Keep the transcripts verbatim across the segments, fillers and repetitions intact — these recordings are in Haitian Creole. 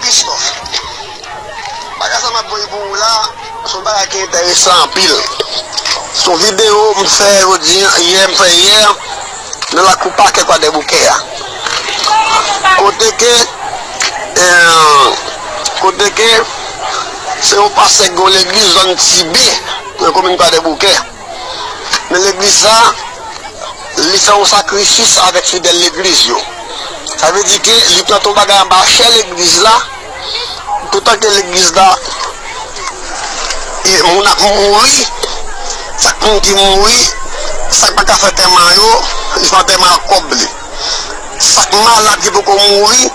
Christophe. Bagay sa m ap voye pou ou la, se yon bagay ki enteresan anpil. Se yon videyo m fè jodi, yè, m fè yè, nan lakou pakè Kwadèboukè a. Kote ke, eh, kote ke se yon pastè ki gen yon legliz zòn Tibe, nan komin Kwadèboukè. Men legliz sa, li fè yon sakrifis avèk fidèl legliz yo. Sa vle di ke li plante yon bagay anba chè legliz la, toutan ke legliz la, e moun ap mouri, sak moun ki mouri, sak pa ka fè antèman yo, li fè antèman ak kòb li. Sak malad ki poko mouri,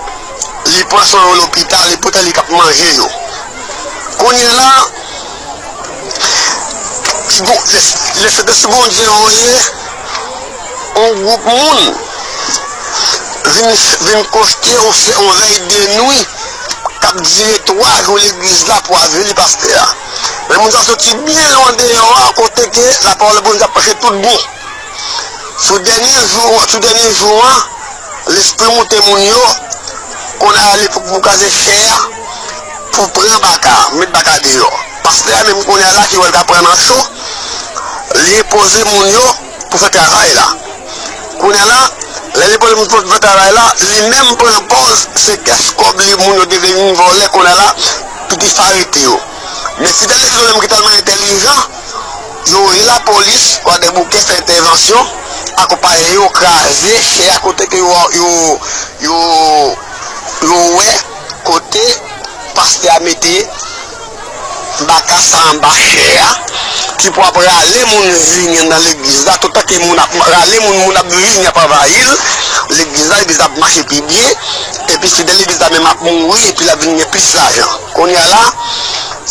li pran swen yo lopital, e poutèt li k ap manje yo. Kounye a la, Bon, lè, lè Sentespri Bondye voye yon gwoup moun vin, vin koste yon, se- yon vèy de nwi k ap dire twa jou legliz la pou avili pastè a. Men moun sa soti byen lwen deyò a, kote ke lapawòl Bondye ap preche tout bon. Sou dènye jou, sou dènye jou an, lespri moute moun yo, kounye a li pou, pou kraze chè a, pou pran baka, met baka deyò. Pastè a menm kounye a la ki wè l ka pran nan cho, li enpoze moun yo pou fè travay la. Kounye a la, lè li enpoze moun pou fè travay la, li menm pran pòz se kès kòb li moun yo te vin vòlè kounye a la, pou ki sa rete yo. Men si te lespri menm ki tèlman entèlijan, yo rele lapolis, Kwadèboukè fè entèvansyon, akonpaye yo, kraze chè a kote ke yo, yo, yo, yo wè kote pastè a mete baka sa anba chè a, ki pou ap rale moun vini anndan legliz la, toutan ke moun ap rale moun, moun ap vini ap anvayi l, legliz la, legliz la ap mache pi byen, epi fidèl legliz la menm ap mouri, epi l ap vin gen plis lajan. Kounye a la,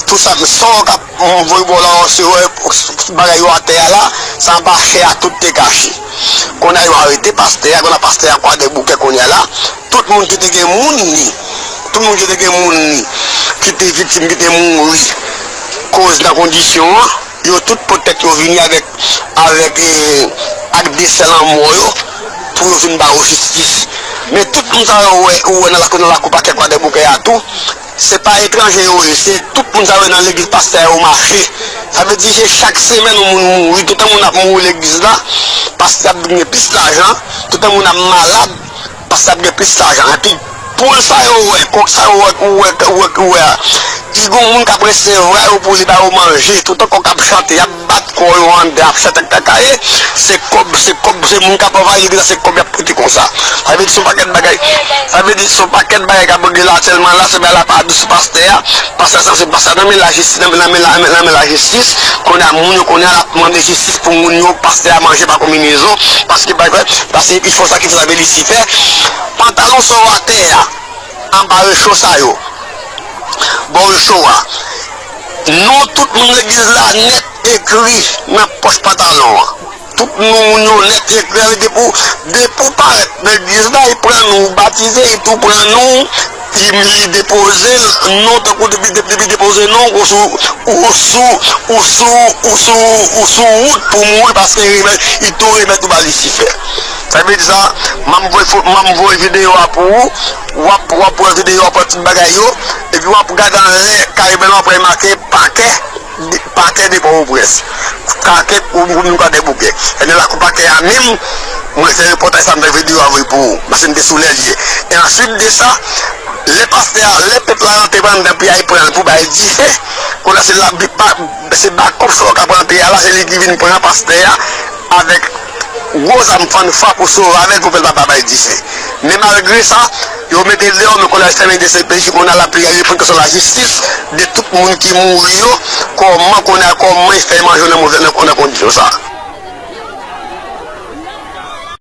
tou sa, sa w k ap M voye bò la, se wè bagay yo atè a la, sa anba chè a tout te kache. Kounye a yo arete pastè a, kounye a pastè a Kwadèboukè kounye a la, tout moun ki te gen moun li, tout moun ki te gen moun li, ki te viktim, ki te mouri, koz nan kondisyon an, yo tout pot tèt yo vini avèk, avèk, eh, ak desè lanmò yo, pou yo vin ba yo jistis. Men tout moun sa yo wè, ou wè nan lakou, nan lakou pakè Kwadèboukè a tou, se pa etranje yo ye, se tout moun sa yo nan legliz pastè yo mache. Sa vle di se chak semèn yon moun mouri, toutan moun ap mouri legliz la, pastè ap vin gen plis lajan, toutan moun ap malad, pastè ap gen plis lajan. Epi poul sa yo wè, kòk sa yo wè, ou wè, ou wè, ou wè a, li gon moun k ap resevwa yo pou li ba yo manje, toutan kòk ap chante, y ap bat kò yo anndan ap fè tèt kakaye, se kòb, se kòb, se moun k ap anvayi legliz la, se kòb y ap pote konsa. Sa vle di se yon pakèt bagay, sa vle di se yon pakèt bagay k ap regle la aktyèlman la, se bagay la pa dous sou pastè a, pastè a sanse pastè a nan men lajistis, nan men, nan men la, nan men lajistis, kounye a moun yo kounye a l ap mande jistis pou moun yo, pastè a manje pa konbinezon, paske bagay, paske pi fò sa ki fè sa vle Lisifè, pantalon sa w atè a, anba recho sa yo, bò recho a, non tout moun legliz la nèt ekri nan pòch pantalon an. Tout non moun yo nèt ekri, depi w, depi w parèt nan legliz la, li pran non w, batize, li tou pran non w, li, li depoze l, non tankou depi, depi, depi depoze non w, ou sou, ou sou, ou sou, ou sou, ou sou wout pou mouri paske li remèt, li tou remèt ou ba Lisifè. Sa vle di sa, m ap voye fo-, m ap voye videyo a pou ou, w ap, w ap wè videyo a, w ap wè tout bagay yo, epi w ap gade anlè, kareman w ap wè make pakè, pakè de Pòtoprens. Pakè komin Kwadèboukè. E nan lakou pakè a menm, mwen fè repòtaj sa, m fè videyo a voye pou ou. Paske m te sou lè l ye. E answit de sa, lè pastè a, lè pèp la rantre anndan pou y al pran l, pou bay dife, kounye a se la, se bakòp sa yo k ap rantre a la, se li ki vin pran pastè a avèk gwo zam fann fwa pou sove avè l pou pèp la pa bay dife. Men malgre sa, yo mete l deyò, men kounye a l fèmen D C P J, kounye a l ap reponn kesyon lajistis de tout moun ki mouri yo, kòman kounye a, kòman l fè manje nan movè, nan, nan kondisyon sa.